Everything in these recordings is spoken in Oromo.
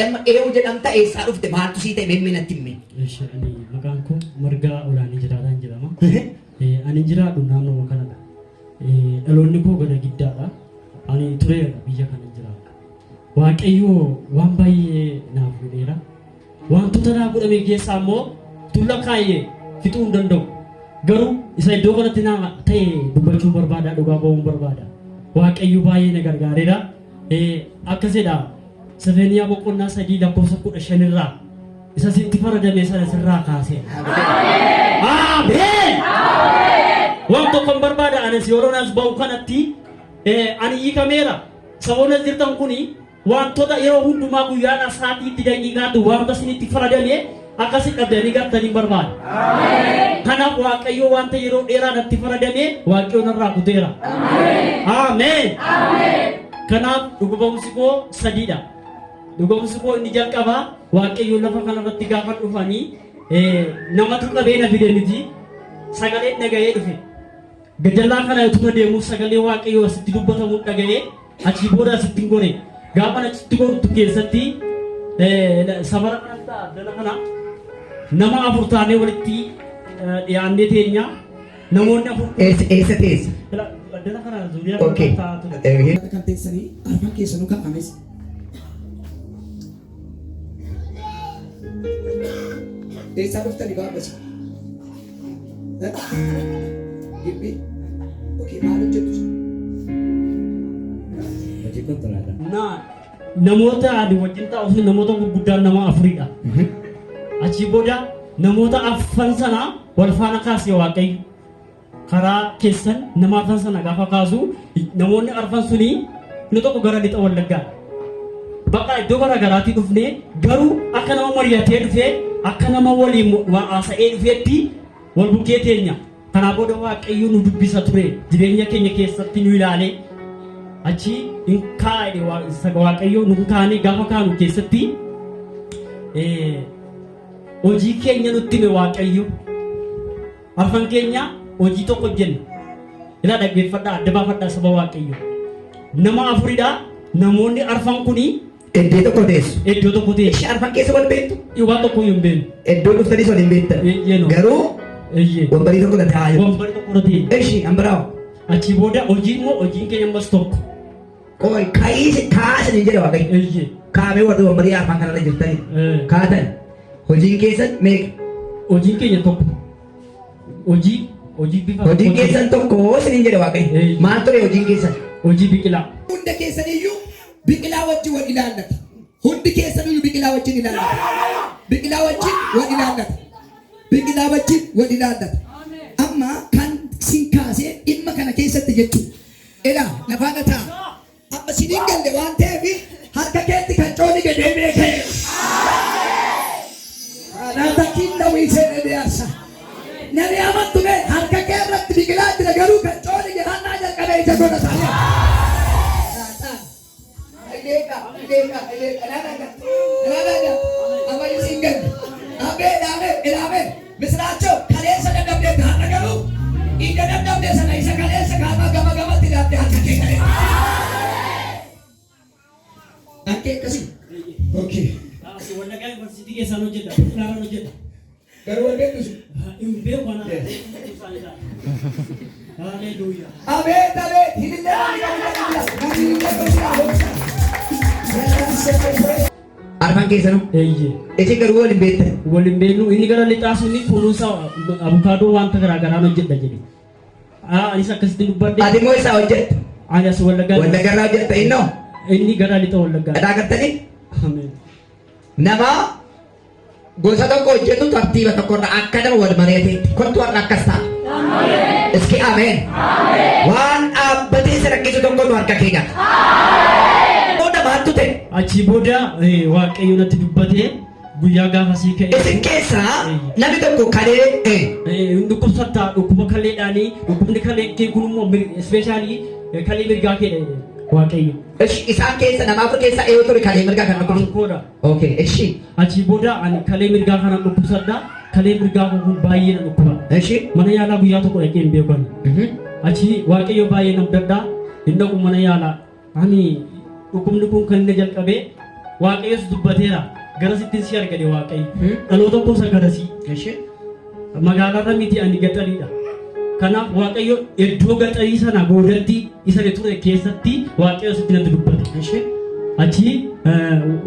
Amma eewu jedhamta eessaa dhufte maaltu sii ta'e mee natti himi. Eshi, ani maqaan koo Margaa Olaanii Jiraataan jedhama. Ani jiraadhu naannoo kanadha. Dhaloonni koo gara giddaadha. Ani tureera biyya kana jiraadha. Waaqayyo waan baay'ee naaf godheera. Wantoota naaf godhame keessaa immoo tulla kaayee fixuu hin danda'u. Garuu isa iddoo kanatti naa ta'e dubbachuu barbaada, dhugaa ba'uu barbaada. Waaqayyo baay'ee na gargaareera. Akkasidha. Sefeniyaa boqonnaa 3 lakkoofsa 15 irraa isa sitti faradame sana sirraa kaasee. Ameen! Waan tokko hin barbaada anas yeroo as ba'u kanatti ani hiikameera. Saboonni as jirtan kuni wantoota yeroo hundumaa guyyaadhaa sa'aatiitti daqiiqaatti wanta isinitti faradame akkasi dhabdanii gartanii hin barbaada. Kanaaf Waaqayyo wanta yeroo dheeraa natti faradame Waaqayyo narraa kuteera. Ameen! Kanaaf dhuga ba'umsi koo sadiidha. Dhuga ba'umsi koo inni jalqabaa Waaqayyo lafa kanarratti gaafa dhufanii namatu qabee na fide miti sagaleen dhaga'ee dhufe. Gajallaa kana utuma deemuu sagalee Waaqayyoo asitti dubbatamuun dhaga'ee achii booda asitti hin gore. Gaafa achitti gortu keessatti safara kanatti addana kana nama afur taanee walitti dhiyaannee teenya. Namoonni afur Eessa eessa teessa? Addana kana zuuriyaa Okay. kana taa'aa ture. Kan teessanii arfan keessanuu ka'ames. Eessaa dhuftani baabasi? Gibbii? Okay, maal hojjettu? Hojii konkolaataa. Na namoota ani wajjin taa'u sun namoota gurguddaan nama afuridha. Achii booda namoota afran sana wal faana kaase Waaqayyo. Karaa keessan nama arfan sana gaafa kaasu namoonni arfan suni inni tokko gara lixa Wallaggaa. Bakka iddoo garaa garaatii dhufnee garuu akka nama mari'atee dhufee akka nama waliin waa haasa'ee dhufeetti wal bukkee teenya. Kanaa booda Waaqayyo nu dubbisa ture jireenya keenya keessatti nu ilaalee achi hin kaa'e Waaqayyo nu kaanee gaafa kaanu keessatti hojii keenya nutti hime Waaqayyo. Arfan keenya hojii tokko hojjenna. Ilaa dhaggeeffadhaa adda baafadhaa saba Waaqayyo. Nama afuridha. Namoonni arfan kuni Iddoo tokko teessu. Iddoo tokko teessu. Ishee arfan keessa wal beektu? Waan tokko hin beeknu. Iddoo dhuftanii sun hin beektan. Eeyyee no. Garuu Eeyyee. wambarii tokko irra taa'aa jiru. Wambarii tokko irra teenya. Ishii an biraa Achii booda hojii immoo hojiin keenya ammas tokko. Qoy ka'ii kaasin hin jedhe Waaqayyo. Eeyyee. Kaamee warri wambarii arfan kanarra jirtanii. Kaatan hojiin keessan meeqa? Hojiin keenya tokko. Hojii hojii bifa Hojiin tokkoon- keessan tokko isin hin jedhe Waaqayyo. Eeyyee. Maal ture hojiin keessan? Hojii biqilaa. Hunda keessaniyyuu biqilaa wajjin wal ilaallata. Hundi keessaniyyuu biqilaa wajjin ilaallata. Biqilaa wajjin wal ilaallata. Biqilaa wajjin wal ilaallata. Amma kan sin kaasee dhimma kana keessatti jechuudha. Ilaa lafaa na ta'a. Amma siniin galle waan ta'eef harka keetti kan coolige deebi'ee ka'e. Kanaata kinna wiisee deebi'aasa. Namni amantu mee harka kee irratti biqilaa jira garuu kan coolige hannaa jalqabee ija godhata. Misiraachoo kaleessa dadhabdee har'a garuu ija dadhabde sana isa kaleessa gaafa gama gamatti ilaalte harka kee galee. Harkee akkasii. Okay. Wallaggaa Yuunivarsiitii keessaan hojjedha. Biqilaarraan hojjedha. Garuu wal beektu isin. Hin beeku ana. Haleluuyaa. Abeet abeet hilillee namni qabu jira. Namni hilillee qabu jira. Arfan keessanuu. Eeyyee. Isin garuu wal hin beektan. Wal hin beeknu inni gara lixaa suni kunuunsa abukaadoo wanta garaa garaan hojjedha jedhe. Anis akkasitti dubbadhe. Ati immoo isaa hojjetta. Ani as Wallaggaa. Wallaggarraa hojjetta innoo. Inni gara lixa Wallaggaa. Dhadhaa gartanii Ameen. nama Gosa tokko hojjetu tartiiba tokkorra akka nama wal mari'ateetti. Kottu har'a akkas ta'a. Iski ameen. Waan dhaabbatee si rakkisu tokkotu harka kee gala. Booda maaltu ta'e? Achii booda Waaqayyo natti dubbatee guyyaa gaafasii ka'ee. Isin keessaa namni tokko kalee Hin dhukkubsatta dhukkuba kaleedhaanii dhukkubni kalee kee kun immoo ispeeshaalii kalee mirgaa keedha jedhe Waaqayyo. Isaan keessa nama afur keessaa eenyu ture kalee mirgaa kan dhukkubsatu? Ankoodha. Okay, eshi. Achii booda ani kalee mirgaa kanan dhukkubsadha. Kalee mirgaa koo kun baay'ee na dhukkuba. Eshi. Mana yaalaa guyyaa tokko dhaqee hin beeku ani. Achii Waaqayyo baay'ee na mudadha. Hin dhaqu mana yaalaa. Ani dhukkubni kun kan inni jalqabee Waaqayyos dubbateera. Garasittiin si argate Waaqayyo. Dhaloota koo isa garasii. Magaalaarra miti ani gaxariidha. Kanaaf Waaqayyo iddoo gaxarii sana boodatti isa ture keessatti Waaqayyo sitti natti dubbate. Achi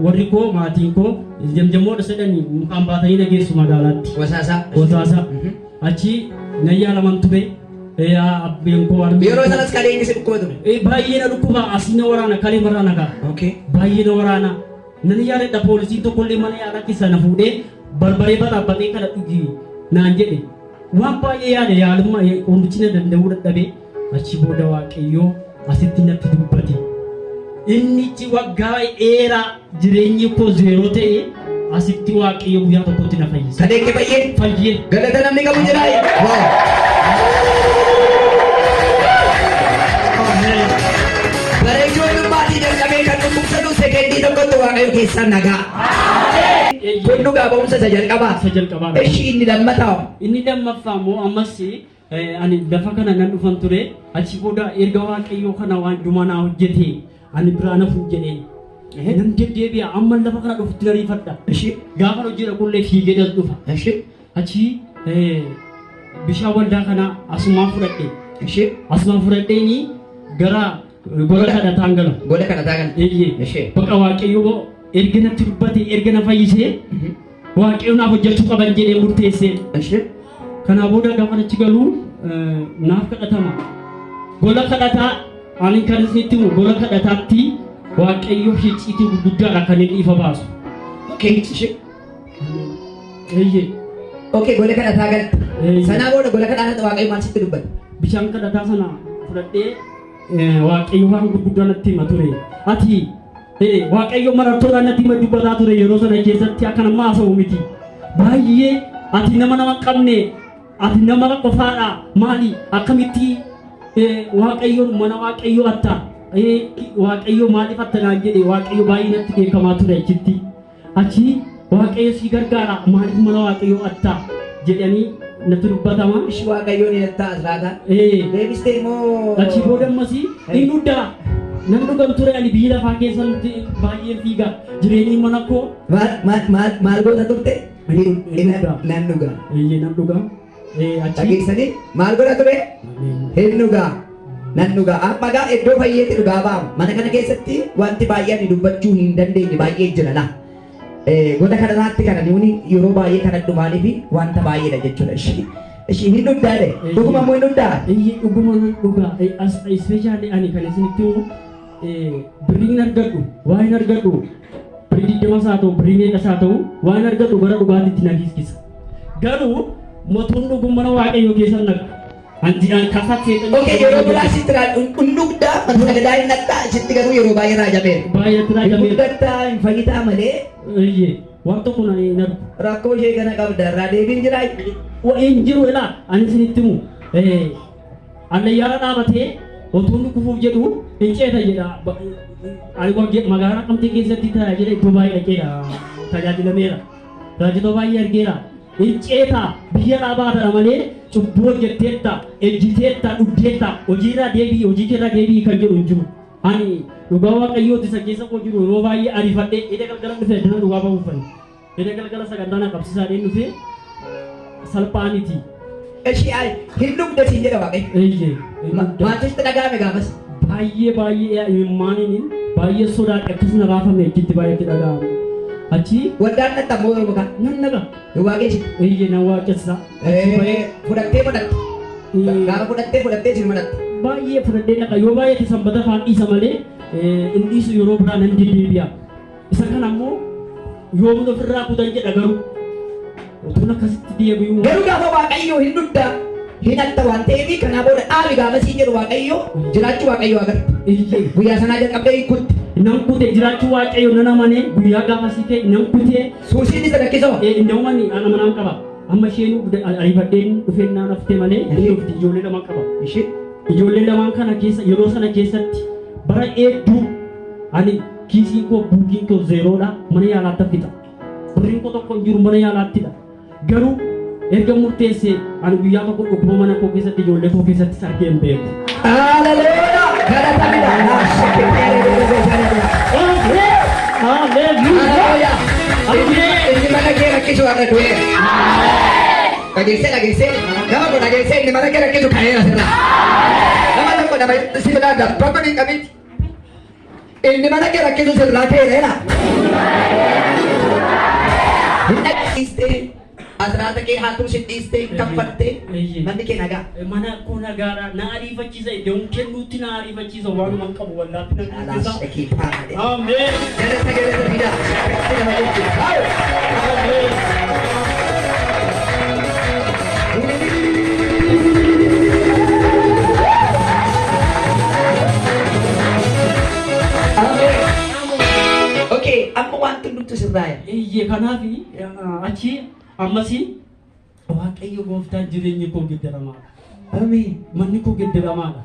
warri koo maatiin koo jamjamoodha jedhanii mukaan baatanii na geessu magaalaatti. Wasaasaa. Wasaasa. Achi nan yaalaman ture. Abbeen koo harmeen Yeroo koo- sanas kalee inni si dhukkuba ture. Baay'ee na dhukkuba asii na waraana kalee marraa na ga'a. Baay'ee na waraana. Nan yaadadha poolisiin tokkollee mana yaalaa keessaa na fuudhee barbaree baxaabbatee kana dhugi naan jedhe. Waan baay'ee yaade yaalummaa qorichi na danda'uu dadhabee achi booda Waaqayyoo asitti natti dubbate. Innichi waggaa dheeraa jireenyi koo zeeroo ta'e asitti Waaqayyo guyyaa tokkotti na fayyise. Kalee kee fayyee. Fayyee. Galata namni qabu jira. Wow. Bara ijoollummaatti jalqabee kan dhukkubsatu sekendii tokkotti Waaqayyo keessaa nagaa. Kun dhugaa ba'umsa isa jalqabaa. Isa jalqabaa. Ishii inni lammataa. Inni lammaffaa immoo ammas ani lafa kana nan dhufan ture achi booda erga Waaqayyoo kana waan dhumaa naa hojjete ani biraa nafuuf jedheen. Nan deddeebi'a amma lafa kana dhufutti nariifadha. Ishii. Gaafa hojii dhaqullee fiigee as dhufa. Ishii. Achi bishaan waldaa kana asumaan fudhadhe. Ishii. Asumaan fudhadheeni gara gola kadhataan gala. Gola kadhataa gala. Eeyyee. Ishee. Bakka Waaqayyoo erga natti dubbate erga na fayyisee Waaqayyo naaf hojjechuu qaban jedhee murteessee. Ishee. Kanaa booda gaafa achi galuu naaf kadhatama. Gola kadhataa ani kan isinitti himu gola kadhataatti Waaqayyo icciitii gurguddaadha kan inni ifa baasu. Okay. Ishee. Eeyyee. Okay, gola kadhataa galte. Eeyyee. Sanaa booda gola kadhataa Waaqayyo maal sitti dubbate? Bishaan kadhataa sana fudhadhee Waaqayyo waan gurguddaa natti hima ture. Ati Waaqayyo marartoodhaan natti hima dubbataa ture yeroo sana keessatti akka nama haasa'u miti. Baay'ee ati nama nama hin qabne ati nama qofaadha maali akkamitti Waaqayyoon mana Waaqayyoo atta Waaqayyo maaliif atta naan jedhe Waaqayyo baay'ee natti beekamaa ture achitti. Achi Waaqayyo si gargaara maaliif mana Waaqayyoo atta jedhanii natti dubbatama. Ishi Waaqayyoon hin ta'a asiraataa. Deebistee immoo. Achi booda ammas hin dhugdaa. Nan dhugan ture ani biyya lafaa keessa baay'een fiiga. Jireenyi mana koo. Maal maal maal maal goota turte? Hin dhugaa. Nan dhugaa. Eeyyee nan dhugaa. Achi. Dhageessanii maal godha ture? Hin dhugaa. Nan dhugaa. Amma gaa iddoo fayyeetti dhugaa ba'ama. Mana kana keessatti wanti baay'ee ani dubbachuu hin dandeenye baay'ee jira laa. Goda kanarraatti kana nuuni yeroo baay'ee kan addumaanii fi wanta baay'eedha jechuudha. Ishii ishii hin dhugdaadhe. Dhuguma immoo hin dhugdaa. Eeyyee dhuguma nan dhugaa. As especially ani kan isinitti himu birrii hin argadhu waa hin argadhu birrii 20 haa ta'u birrii meeqas haa ta'u waa hin argadhu gara dhugaatiitti na fiiskisa. Garuu motuun dhuguu mana Waaqayyoo keessa naqa. Anti an kasaa seexanni. Okay, yeroo biraa sitti hin dhugdaa mana sagadaa hin dhaqxaa sitti garuu yeroo baay'ee raajameera. Baay'ee Hin raajameera. guddattaa hin fayyitaa malee Eeyyee waan tokko na hin argu. rakkoo ishee kana qabda irraa deebiin jiraa. Wa hin jiru ilaa ani isinitti himu. Allayyaara dhaabatee otuu inni kufuuf jedhu hin ceeta jedha. Ani magaalaa Naqamtee keessatti tajaajila iddoo baay'ee dhaqeera tajaajilameera. Raajota baay'ee argeera. Hin ceeta biyya irraa baatadha malee cubbuu hojjetteetta, ejjiteetta, dhugdeetta, hojiirraa deebi'i, hojii keerraa deebi'i kan jedhu hin jiru. Ani dhugaa Waaqayyooti isa keessa koo jiru yeroo baay'ee ariifadhee eda galgala dhufe dana dhugaa ba'uufani. Eda galgala sagantaa na qabsiisaa dheen dhufe salphaa miti. Ishii ay hin dhugde siin jedha Waaqayyo. Eeyyee. Hin dhugde. Maaltu sitti dhaga'ame gaafas? Baay'ee baay'ee imimmaaniin baay'ee sodaadhe akkasuma raafame achitti baay'eetti dhaga'ame. Achi Waldaan dhatta immoo yeroo kaan. nan naqa. Hin waaqessi. Eeyyee nan waaqessa. Achi bahee Fudhattee fudhatte. Gaafa fudhattee fudhattee isin fudhatte. Baay'ee fudhadhee naqa yoo baay'ate sanbata faan dhiisa malee hin dhiisu yeroo biraa nan deddeebi'a. Isa kana immoo yoomun ofirraa kutan jedha garuu utuun akkasitti deebi'uu. Garuu gaafa Waaqayyoo hin dugda hin hatta waan ta'eef kanaa booda dhaabi gaafa siin jedhu Waaqayyoo jiraachuu Waaqayyoo agarta. Eeyyee. Guyyaa sanaa jalqabdee hin kutte. Nan kute jiraachuu Waaqayyoo nan amane guyyaa gaafa sii ta'e nan kute. Suusiin isa rakkisoo. Innawwan an amanaan qaba. Amma isheen ariifadheen dhufeen naan haftee malee inni dhufti ijoollee lama qaba. Ishee. Ijoollee lamaan kana keessa yeroo sana keessatti bara hedduu ani kiisiin koo buukiin koo zeeroodha mana yaalaatti fixa. Birriin koo tokko hin jiru mana yaalaattidha. Garuu erga murteessee ani guyyaa tokko dhukkuba mana koo keessatti ijoollee koo keessatti argee hin beeku. Haleluuyaa. Galata bida. Haleluuyaa. Haleluuyaa. Inni mana kee rakkisu har'a du'eera. Dhageessee dhageessee nama kun dhageessee inni mana kee rakkisu ka'eera sirraa. Nama tokko nama si biraa dabba hin qabiti. Inni mana kee rakkisu sirraa ka'eera. Hin dhageessee asiraata kee haatu si dhiistee kaffattee manni kee nagaa. Mana koo nagaadha. Na ariifachiisa. Iddoon kennuutti na ariifachiisa. Waanuma hin qabu wallaatti na Alaas guddisa. dhaqii paadhe. Ameen. Galata galata fidaa. Nama jechuudha. Ameen. Ameen. Okay, amma wanti hundumtu sirraa'e. Eeyyee kanaaf achi ammas Waaqayyo gooftaan jireenyi koo geeddaramaadha. Ameen. Manni koo geeddaramaadha.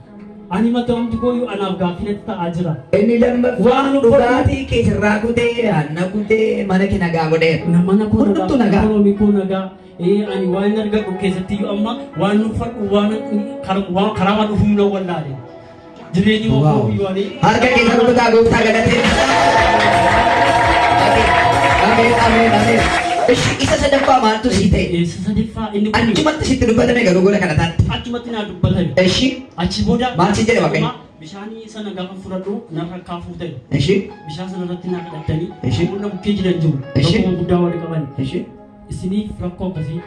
Ani mataamti koo iyyuu anaaf gaaffinatti ta'aa jira. Inni lammaffaan Waan dhugaatii kee sirraa kutee, aanna kutee, mana kee nagaa godheera. Mana koo Hundumtuu nagaa, nagaa. ikoonoomii koo nagaa. Ani waan hin argadhu keessatti iyyuu amma waan uffadhu waan karaa waan dhufuu na wallaale. Jireenyi koo iyyuu ani. Harka keessa rukutaa gooftaa galatee. Ameen, ameen, ameen. Ishi isa sadaffaa maaltu sii ta'e? Isa sadaffaa inni kun Achumatti sitti dubbatame garuu gola kana taatti. achumatti naa dubbatame. Ishi Achi booda Maal siin jedhe Waaqayyo? Bishaanii sana gaafa fudhadhu narra kaafuu ta'e. Ishi Bishaan sana irratti naa kadhattanii Ishi. namoonni bukkee jiran jiru. Ishi. Rakkoo guddaa wal qaban. Ishi Isiniif rakkoo akkasii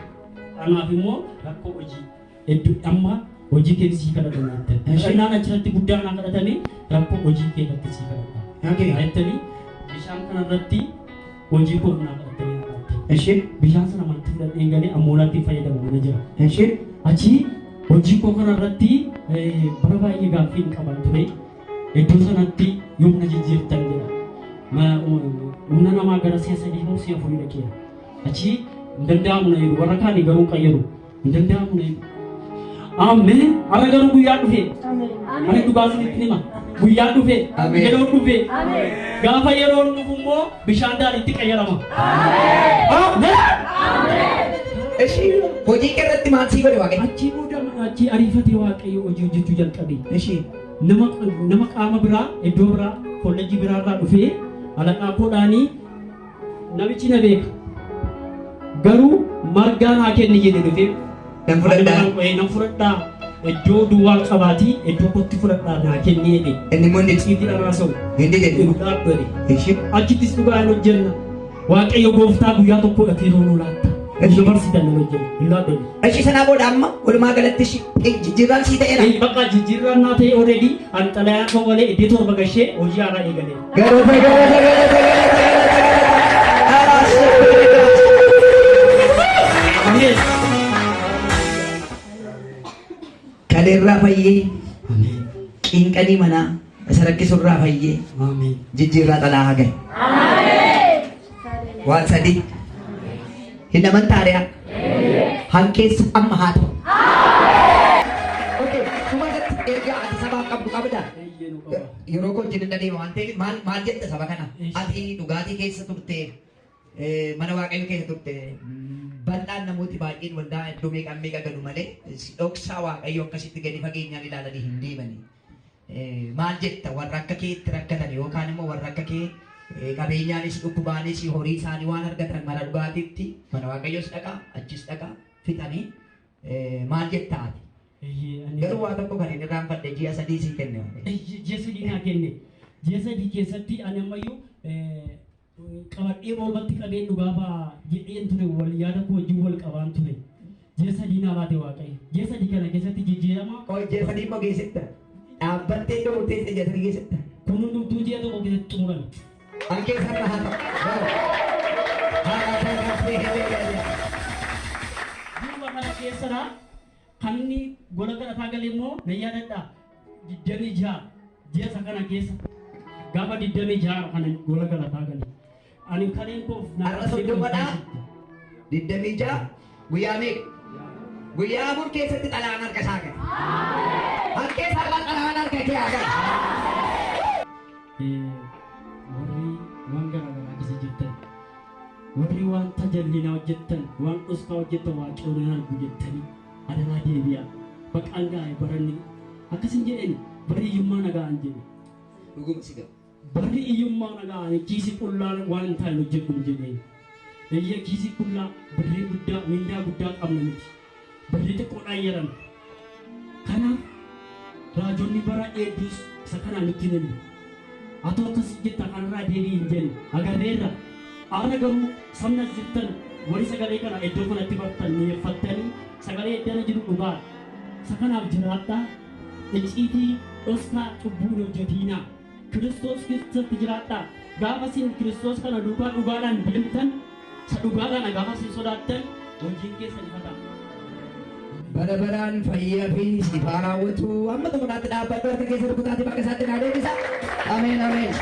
anaaf immoo rakkoo hojii hedduu amma hojii kee sii kadhatan jettan. Ishi. Kadhannaan achirratti guddaa naa kadhatanii rakkoo hojii kee irratti sii kadhata. Okay. Jettanii bishaan kana irratti hojii koo naa kadhattanii naa kadhattan. Ishi Bishaan sana manatti fudhadheen galee ammoolaatti fayyadamu mana jira. Ishi Achi hojii koo kana irratti bara baay'ee gaaffii hin qaban ture. Iddoo sanatti yoom na jijjiirtan jedha. Humna namaa gara si'a sadii moo si'a afurii dhaqeera. Achi hin danda'amu na jedhu warra kaanii garuu qayyaru. Hin danda'amu na jedhu. Ameen. Har'a garuu guyyaa dhufe. Ani dhugaa isinitti hima. Guyyaa dhufe. Ameen. Yeroon dhufe. Gaafa yeroon dhufu immoo bishaan daadhiitti qayyarama. Ameen. Ishi hojii kee irratti maal sii godhe Waaqayyo? Achii booda achii ariifatee Waaqayyo hojii hojjechuu jalqabe. Ishi Nama qaama biraa iddoo biraa kolleejjii biraarraa dhufee alaqaa koodhaanii namichi na beeka. Garuu margaa naa kenni jedhe dhufee. Nan fudhadhaa. Nan fudhadhaa. Iddoo duwwaa qabaatii iddoo kootti fudhadhaa naa kenni jedhe. Inni immoo inni Iciitii dhanaasa'u. Hindi jedhe. Dhugaa godhe. Ishi Achittis dhugaa hin hojjenna. Waaqayyo gooftaa guyyaa tokko yeroo nu laatta. Ishi. Nu barsiisan nan hojjenna. Hin laadhu. Ishi sanaa booda amma walumaa galatti ishi jijjiirraan sii ta'eera. Bakka jijjiirraan naa ta'e already an xalayaa koo malee iddoo torba gashee hojii haaraa eegalee. Galata galata galata galata galata galata. Alaas. Ameen. Kaleerraa fayyee Ameen. qinqanii manaa isa rakkisurraa fayyee Ameen. jijjiirraa xalaa hagay. Waan sadii. Hin amantaadha. Hankeessu amma haa ta'u. Okay, dhuma irratti ergaa ati sabaaf qabdu qabda. Eeyyee nu qaba. Yeroo koo wajjin hin adeema waan ta'eef maal maal jetta saba kana? Ati dhugaatii keessa turte, mana Waaqayyoo keessa turte. Bal'aan namooti baay'een waldaa iddoo meeqa meeqa galu malee dhoksaa Waaqayyoo akkasitti gadi fageenyaan ilaalanii hin deemani. Maal jetta warra akka keetti rakkatan yookaan immoo warra akka kee qabeenyaanis dhukkubaanis horii isaanii waan argatan mana dhugaatiitti mana Waaqayyoos dhaqaa achis dhaqaa fixanii maal jetta ati? Eeyyee ani. Garuu waa tokko kan hin irraanfadhe ji'a 3 sii kenne Waaqayyo. Eeyyee ji'a 3 naa kenne. Ji'a 3 keessatti ani ammayyuu qabadhee mormatti qabeen dhugaa ba'a jedheen ture wal yaada koo wajjin wal qabaan ture. Ji'a 3 naa laate Waaqayyo. Ji'a 3 kana keessatti jijjiirama. Qoy ji'a 3 immoo geessitta. Dhaabbattee iddoo murteessite ji'a 3 geessitta. Kun hundumtuu ji'a tokko keessatti xumurame. An keessa irra haa ta'u. Ji'uma kana keessadha kan inni gola kadhataa gale immoo na yaadadha 26 ji'a isa kana keessa gaafa 26 kana gola kadhataa gale. Ani kaleen koof na Har'a 30dha. 26 guyyaa meeqa? Guyyaa 4 keessatti xalaan harka isaa gale. Harkee isaa xalaan harka kee haa gale. Warri waan garaa garaa keessa jirtan, warri waan tajallinaa hojjettan, waan dhoskaa hojjettan Waaqayyoon hin argu jettanii adaraa deebi'aa. Baqaan gaa'e baranni akkas hin jedheni bara hiyyummaa nagaa hin jedhe. Dhuguma si ga'a. Barri iyyummaa nagaa kiisii qullaan waan hin taane hojjedhu jedheen. Eeyyee, kiisii qullaa, birrii guddaa, mindaa guddaa qabna miti. Birrii xiqqoodhaan jedhama. Kanaaf raajonni bara hedduus isa kana nutti himu. Atoo akkas jetta, kanarraa deebii hin jenne agarreerra. Har'a garuu sabni as jirtan, warri sagalee kana iddoo kanatti bartan, mi'eeffattanii sagalee iddana jiru dhugaa. Isa kanaaf jiraadhaa. Icciitii dhoskaa cubbuu hin hojjetiinaa. Kiristoos keessatti jiraadhaa. Gaafa isin Kiristoos kana duukaa dhugaadhaan deemtan, isa dhugaa kana gaafa isin sodaattan, hojiin keessan ifa ta'a. Bara baraan fayyaa fi siifaa raawwatu. Amma xumuraatti dhaabbadhu, harka keessa rukutaati bakka isaatti naa deebisa. Ameen, ameen.